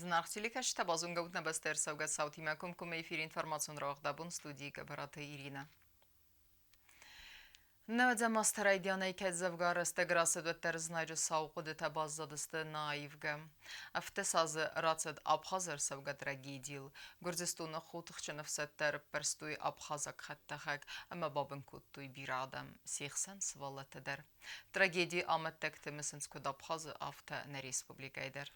Зынаргъ телекӕсджытӕ, базонгӕ ут нӕ бӕстӕ ӕрцӕугӕ цаутимӕ комкоммӕ эфиры информацион рауагъдабон студийы Гӕбӕраты Иринӕ. Нӕуӕдзӕм азты райдианӕй кӕд дзӕвгар рӕстӕг рацыд, уӕддӕр знаджы сау хъуыдытӕ баззадысты нӕаивгӕ. Афтӕ азы рацыд Абхазы ӕрцӕугӕ трагедийыл. Гуырдзыстоны хотыхджын ӕфсӕдтӕ ӕрыппӕрстой абхазаг хӕдтӕхӕг ӕмӕ бабын кодтой бирӕ адӕм, се хсӕн сывӕллӕттӕ дӕр. Трагедийы амӕттӕгты мысынц куыд Абхазы, афтӕ нӕ республикӕйы дӕр.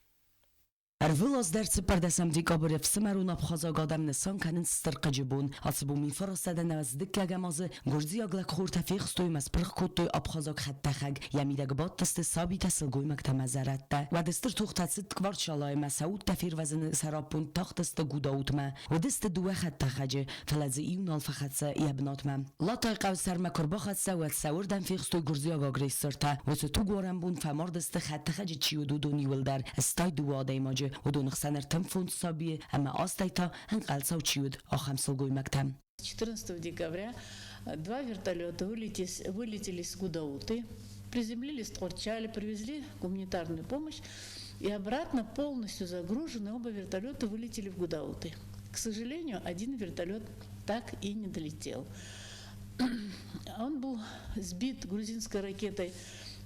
Ӕрвылаз дӕр цыппӕрдӕсӕм декабры ӕфсымӕрон абхазаг адӕм нысан кӕнынц Стыр хъыджы бон. Ацы бон 1990 дыккӕгӕм азы гуырдзиаг лӕгхортӕ фехстой ӕмӕ спырх кодтой абхазаг хӕдтӕхӕг. Йӕ мидӕг бадтысты сабитӕ, сылгоймӕгтӕ ӕмӕ зӕрӕдтӕ. Уӕд стыр тохтӕ цыд Ткварчалайы ӕмӕ сӕ удтӕ фервӕзыны сӕраппонд тахтысты Гудаутмӕ. Уыдысты дыууӕ хӕдтӕхӕджы, фӕлӕ дзы иу нал фӕхӕццӕ йӕ бынатмӕ. Латайы хъӕуы сӕрмӕ куы рбахӕццӕ, уӕд сӕ уырдӕм фехстой гуырдзиаг агрессортӕ. Уыцы тугуарӕн бон фӕмард сты хӕдтӕхӕджы чи уыд, уыдон иуылдӕр, стай дыууӕ адӕймаджы, уыдоны хсӕн 35 сабийы ӕмӕ астӕй та ӕнхъӕлцау чи уыд, ахӕм сылгоймӕгтӕ. 14 декабря два вертолета вылетели с Гудауты, приземлились в Ткварчале, привезли гуманитарную помощь и обратно полностью загружены оба вертолета вылетели в Гудауты. К сожалению, один вертолет так и не долетел. Он был сбит грузинской ракетой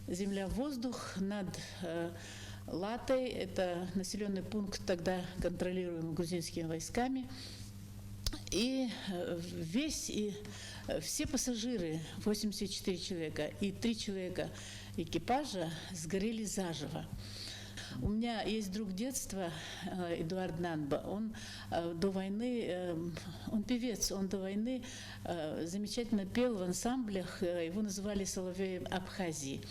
«Земля-воздух» над Латой. Это населенный пункт, тогда контролируемый грузинскими войсками. И весь, и все пассажиры, 84 человека и 3 человека экипажа сгорели заживо. У меня есть друг детства, Эдуард Нанба. Он до войны, он певец, он до войны замечательно пел в ансамблях, его называли Соловьем Абхазии.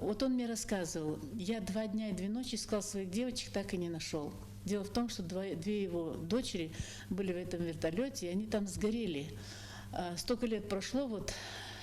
Вот он мне рассказывал, я 2 дня и 2 ночи искал своих девочек, так и не нашел. Дело в том, что две его дочери были в этом вертолете, и они там сгорели. Столько лет прошло, вот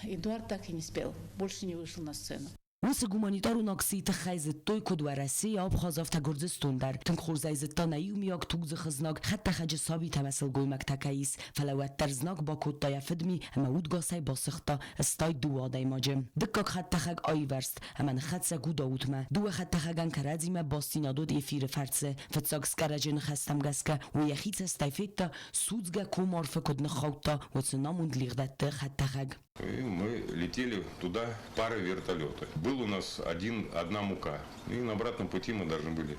Эдуард так и не спел, больше не вышел на сцену. Уыцы гуманитарон акцийы тыххӕй зыдтой куыд Уӕрӕсе, Абхаз, афтӕ Гуырдзыстон дӕр. Тынг хорзӕй зыдта нӕ иумиаг тугдзых знаг, хӕдтӕхӕджы сабитӕ ӕмӕ сылгоймӕгтӕ кӕй ис, фӕлӕ уӕддӕр знаг бакодта йӕ фыдми ӕмӕ удгасӕй басыгъта стай дыууӕ адӕймаджы. Дыккаг хӕдтӕхӕг аивӕрзт ӕмӕ ныххӕццӕ Гудаутмӕ. Дыууӕ хӕдтӕхӕгӕн кӕрӕдзимӕ бастдзинад уыд эфиры фӕрцы. Фыццаг сгарӕджы ныхӕстӕм гӕсгӕ, уый йӕхи цӕстӕй федта, судзгӕ ком арфы куыд ныххаудта, уыцы намонд лигъдӕтты хӕдтӕхӕг. И мы летели туда парой вертолетов. Был у нас один, одна мука. И на обратном пути мы должны были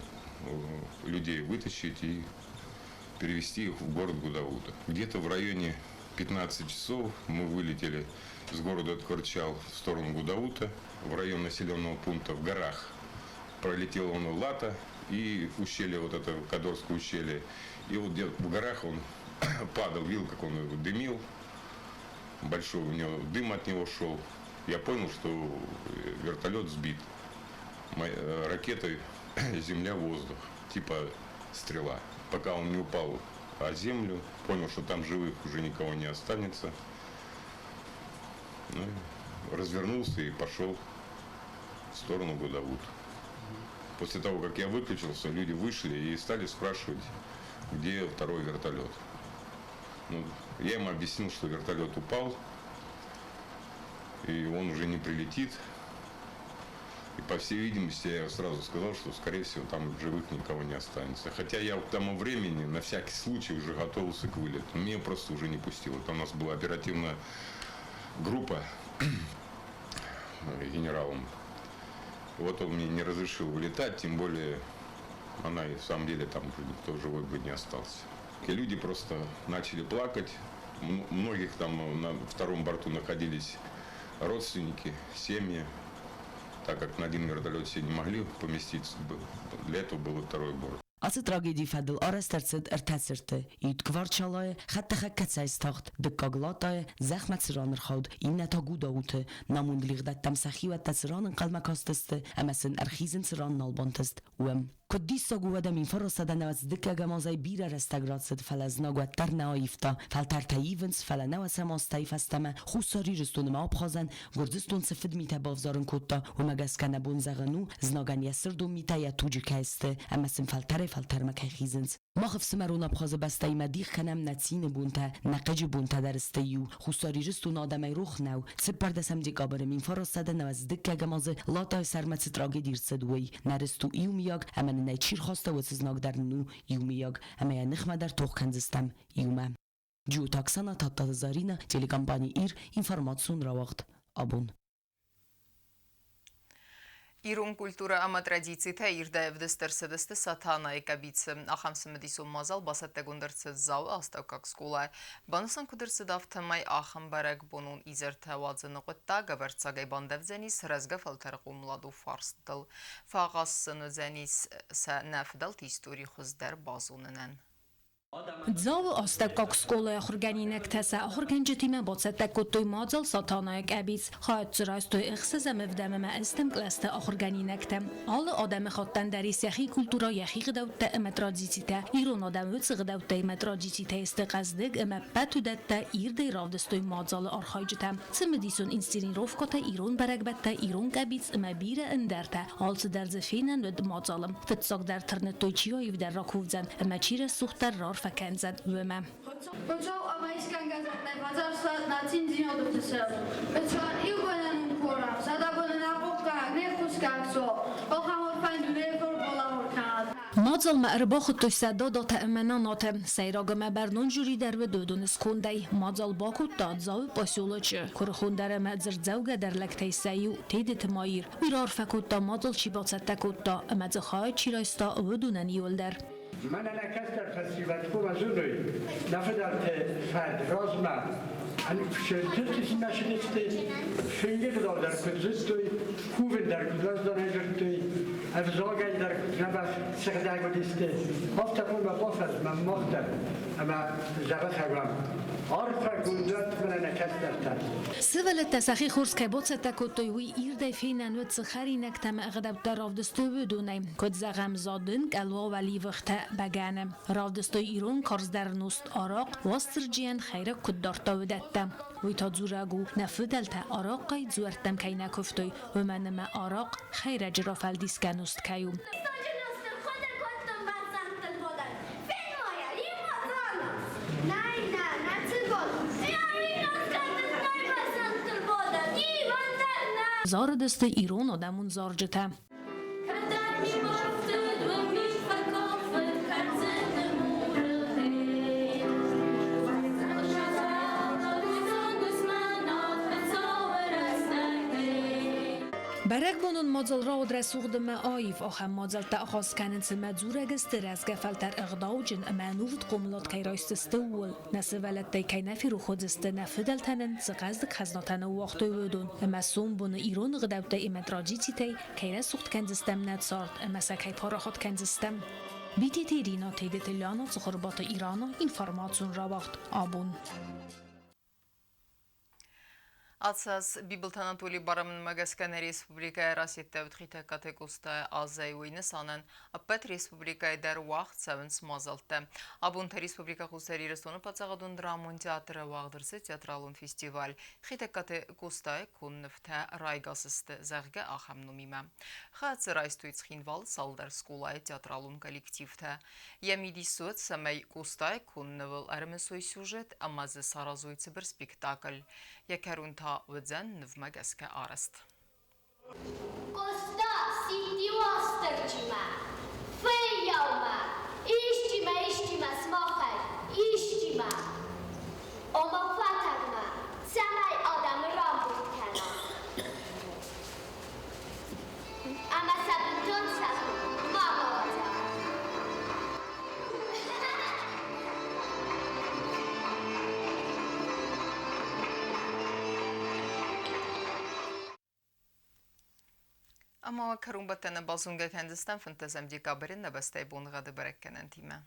людей вытащить и перевести их в город Гудаута. Где-то в районе 15 часов мы вылетели с города Ткварчал в сторону Гудаута, в район населенного пункта в горах. Пролетел он Лата и ущелье, вот это Кодорское ущелье. И вот где-то в горах он падал, видел, как он дымил, большой у него дым от него шел. Я понял, что вертолет сбит ракетой земля-воздух, типа стрела. Пока он не упал о землю, понял, что там живых уже никого не останется. Ну, развернулся и пошел в сторону Гудаута. После того, как я выключился, люди вышли и стали спрашивать, где второй вертолет. Ну, я им объяснил, что вертолет упал, и он уже не прилетит. И, по всей видимости, я сразу сказал, что, скорее всего, там живых никого не останется. Хотя я к тому времени на всякий случай уже готовился к вылету. Меня просто уже не пустило. Там у нас была оперативная группа генералом. Вот он мне не разрешил вылетать, тем более она и в самом деле там уже никто живой бы не остался. И люди просто начали плакать. Многих там на втором борту находились родственники, семьи, так как на один вертолет все не могли поместиться, для этого был и второй борт. Ацы трагедийы фӕдыл арӕзт ӕрцыд ӕртӕ цырты: иу Ткварчалайы, хӕдтӕхӕг кӕцӕй стахт, дыккаг Латайы, зӕхмӕ цы ран ӕрхауд, иннӕ та Гудауты. Намонд лигъдӕттӕм сӕхиуӕттӕ цы ран ӕнхъӕлмӕ кастысты ӕмӕ сын ӕрхизын цы ран нал бантыст, уым. Куыд диссаг у, уӕдӕ 1990 дыккӕгӕм азӕй бирӕ рӕстӕг рацыд, фӕлӕ знаг уӕддӕр нӕ аивта. Фӕлтӕртӕ ивынц, фӕлӕ нӕуӕсӕм азтӕй фӕстӕмӕ Хуссар Ирыстоны ма Абхазӕн Гуырдзыстон цы фыдмитӕ бавзарын кодта, уымӕ гӕсгӕ нӕ бон зӕгъын у, знагӕн йӕ сырдон митӕ йӕ туджы кӕй сты ӕмӕ сын фӕлтӕрӕй-фӕлтӕрмӕ кӕй хизынц. Мах ӕфсымӕрон Абхазы бӕстӕимӕ дих кӕнӕм нӕ цины бонтӕ, нӕ хъыджы бонтӕ дӕр сты иу. Хуссар Ирыстоны адӕмӕй рох нӕу, цыппӕрдӕсӕм декабры 1990 дыккӕгӕм азы Латайы сӕрмӕ цы трагеди рцыд, уый. Нӕ рыст у иумиаг ӕмӕ нӕ нын ӕй чи рхаста, уыцы знаг дӕр нын у иумиаг, ӕмӕ йӕ ныхмӕ дӕр тох кӕндзыстӕм иумӕ. Джиоты Оксана, Тадтаты Заринӕ, телекомпани «Ир», информацион рауагъд «Абон». Ирон культурӕ ӕмӕ традицитӕ ирдӕй ӕвдыст ӕрцыдысты Сатанайы къӕбицы. Ахӕм цымыдисон мадзал бацӕттӕгонд ӕрцыд Дзауы астӕуккаг скъолайы. Банысан куыд ӕрцыд, афтӕмӕй ахӕм бӕрӕгбонон изӕртӕ уадзыны хъуыддаг ӕвӕрццагӕй бандавдзӕнис рӕзгӕ фӕлтӕры хъомыладон фарстытыл. Фӕахъаз сын уыдзӕнис сӕ нӕ фыдӕлты истори хуыздӕр базонынӕн. Дзауы астӕуккаг скъолайы ахуыргӕнинӕгтӕ сӕ ахуыргӕнджытимӕ бацӕттӕ кодтой мадзал Сатанайы къӕбиц. Хайад дзы райстой ӕхсӕзӕм, ӕвдӕм ӕмӕ ӕстӕм кълӕсты ахуыргӕнинӕгтӕ. Алы адӕмыхаттӕн дӕр ис йӕхи культурӕ, йӕхи гъдӕуттӕ ӕмӕ традицитӕ. Ирон адӕм уыцы гъдӕуттӕ ӕмӕ традицитӕй сты хъӕздыг ӕмӕ ӕппӕт уыдӕттӕ ирдӕй равдыстой мадзалы архайджытӕ. Цымыдисон инсценировкӕтӕ, ирон бӕрӕгбӕттӕ, ирон къӕбиц ӕмӕ бирӕ ӕндӕртӕ. Алцыдӕр дзы фенӕн уыд мадзалы. Фыццагдӕр тырныдтой чи аивдӕр ракувдзӕн ӕмӕ чи рӕсугъддӕр раарфӕ кӕндзӕн, уымӕ. Хуыцау ӕмӕ искӕнгӕ загътай базарса нӕ циндзинады сӕр. Ыцар иугӕнӕн корам, садагонӕн ахъохъгӕнӕг, не ххуысгӕнӕг цо, охамор фӕндуне форболахур кӕнӕд. Мадзалмӕ ӕрбахуыдтой сӕ дадатӕ ӕмӕ нанатӕ. Сӕйраг ӕмӕ бӕрнон жюри дӕр уыд уыдоны скондӕй. Мадзал бакодта Дзауы поселочы куырыхондӕр ӕмӕ дзырддзӕугӕдӕр лӕгтӕй сӕ иу Тедеты Маир. Уый раарфӕ кодта, мадзал чи бацӕттӕ кодта ӕмӕ дзы хайад чи райста, уыдонӕн иуылдӕр. Мӕнӕ нӕ кӕстӕр фӕсивӕд ку базонуй, нӕ фидӕлтӕ фӕд размӕ машинисты фынгы дӕр куыд зыдтой, кувын дӕр куыд уӕзданӕй зыдтой, ӕвзагӕй дӕр куыд дзӕбӕх сыгъдӕг уыдысты, афтӕ хъуамӕ бафӕзмӕм мах дӕр ӕмӕ дзӕбӕхӕй уӕм. Арфӕгонд уӕд мӕнӕ нӕ кӕстӕртӕ. Сывӕллӕттӕ сӕхи хорз кӕй бацӕттӕ кодтой, уый ирдӕй фенӕн уыд цы хӕринӕгтӕ ӕмӕ ӕгъдӕуттӕ равдыстой, уыдонӕй. Куыд зӕгъӕм, задын, къӕлуа уӕливыхтӕ, бӕгӕны. Равдыстой ирон карздӕр нозт арахъ, Уастырджийӕн хӕйрӕг куыд дардта, уыдӕттӕ. Уый та дзурӕг у, нӕ фыдӕлтӕ арахъхъӕй дзуӕрттӕм кӕй нӕ куывтой, уымӕн ӕмӕ арахъ хӕйрӕджы рафӕлдисгӕ нозт кӕй у. Зарыдысты ирон адӕмон зарджытӕ. Бӕрӕгбонон мадзал рауад рӕсугъд ӕмӕ аив. Ахӕм мадзӕлттӕ ахъаз кӕнынц ӕмӕ дзурӕг сты рӕзгӕ фӕлтӕр ӕгъдауджын ӕмӕ ӕнувыд хъомылад кӕй райсдзысты, ууыл. Нӕ сывӕллӕттӕй кӕй нӕ ферох уыдзысты, нӕ фыдӕлтӕ нын цы хъӕздыг хӕзнатӕ ныууагътой, уыдон. Ӕмӕ сомбоны ирон ӕгъдӕуттӕй ӕмӕ традицитӕй кӕй рӕсугъд кӕндзыстӕм нӕ цард ӕмӕ сӕ кӕй парахат кӕндзыстӕм. Битеты Ирина, Тедеты Ляна, Цыхуырбаты Ирана, информацион рауагъд «Абон». Ацы аз Бибылты Анатолий барамынмӕ гӕсгӕ нӕ республикӕйы расидтӕуыд Хетӕгкаты Къостайы азӕй уый нысанӕн ӕппӕт республикӕйы дӕр уагъд цӕуынц мадзӕлттӕ. Абон та Республикӕ Хуссар Ирыстоны паддзахадон драмон театры уагъд ӕрцыд театралон фестиваль Хетӕгкаты Къостайы коннывтӕ райгас сты, зӕгъгӕ, ахӕм номимӕ. Хӕцы райстой Цхинвалы цалдӕр скъолайы театралон коллективтӕ. Йӕ мидис уыд, цӕмӕй Къостайы коннывыл ӕрымысой сюжет ӕмӕ дзы саразой цыбыр спектакль. Йӕ кӕрон та уыдзӕн нывмӕ гӕсгӕ арӕзт. Къоста сидти Уастырджимӕ, фыййаумӕ, исчимӕ, исчимӕ сымахӕй, исчимӕ, ома фӕтӕгмӕ, цӕмӕй адӕмы рамбырд кӕна. Ӕмӕ сӕ бынтон сӕхи ма бауадза. Ӕмӕ кӕронбӕттӕны базонгӕ кӕндзыстӕм 15 декабры нӕ бӕстӕйы боныгъӕды бӕрӕггӕнӕнтимӕ.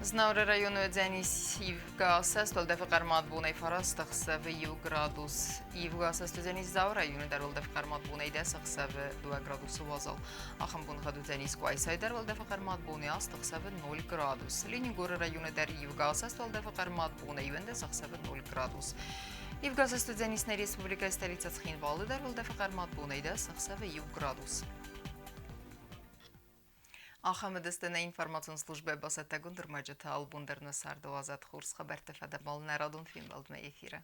Знауыры районы уыдзӕнис ивгӕ асӕст, уӕлдӕфы хъӕрмад бонӕй фараст ӕхсӕвы иу градус. Ивгӕ асӕст уыдзӕнис Дзауы районы дӕр уӕлдӕфы хъӕрмад бонӕй 10 ӕхсӕвы 2 градусы уазал. Ахӕм боныгъӕд уыдзӕнис Къуайсайы дӕр уӕлдӕфы хъӕрмад бонӕй 8 ӕхсӕвы 0 градус. Ленингоры районы дӕр ивгӕ асӕст уӕлдӕфы хъӕрмад бонӕй 11 ӕхсӕвы 0 градус. Ивгӕ асӕст уыдзӕнис нӕ республикӕйы столицӕ Цхинвалы дӕр уӕлдӕфы хъӕрмад бонӕй 10 ӕхсӕвы 1 градус. Ахӕм уыдысты нӕ информацион службӕ бацӕттӕгонд ӕрмӕджытӕ. Албон дӕр нӕ царды уадзӕд хорз хабӕртты фӕдӕбӕл нӕ радон фембӕлдмӕ эфиры.